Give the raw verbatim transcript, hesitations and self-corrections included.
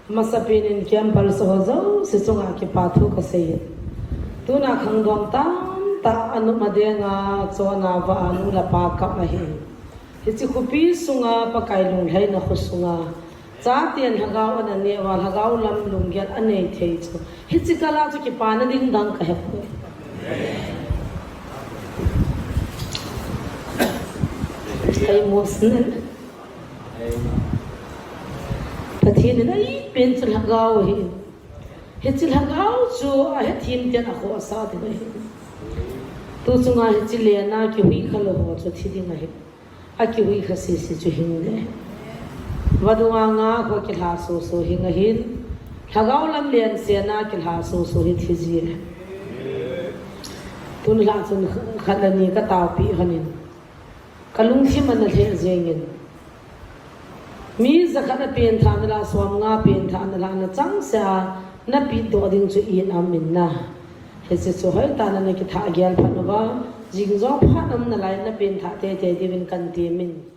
Masapen in camp pal sa ho jouse chunga kipa thu kasei. Tuna khangdong tamtah a numa denga chona va a nu le pa kap ahi. Hiche khopi sunga Pakai lunglhaina kho sunga chaten lhagao ana neh uva, lhagao lam lunggel anei thei chu, hiche kal a chu kipana ding dang kahepoi. Emotional. Pathen in ahin pen chu lhagao ahi. Hiche lhagao chu ahethem ten akhohsah ding ahi. Tu chunga hiche len a kihui khalou ho chu thi ding ahi. Akihui kha sese chu hing ding ahi. Vadung a nga kho kilha soso hing ahin, lhagao lam len sen a kilha soso hi thi ji ahi. Tun lha chun khat le ni kataopeh lhonin, kalungthim ana lheh jengin, mi jakhat a penthahna lah, somnga penthahna lah nachangseh a napehdoh ding chu in am in na. Hiche chu hoitah in nakithah gel phat uva, jing jong phat um nalai, napenthah teitei diuvin kahin temin.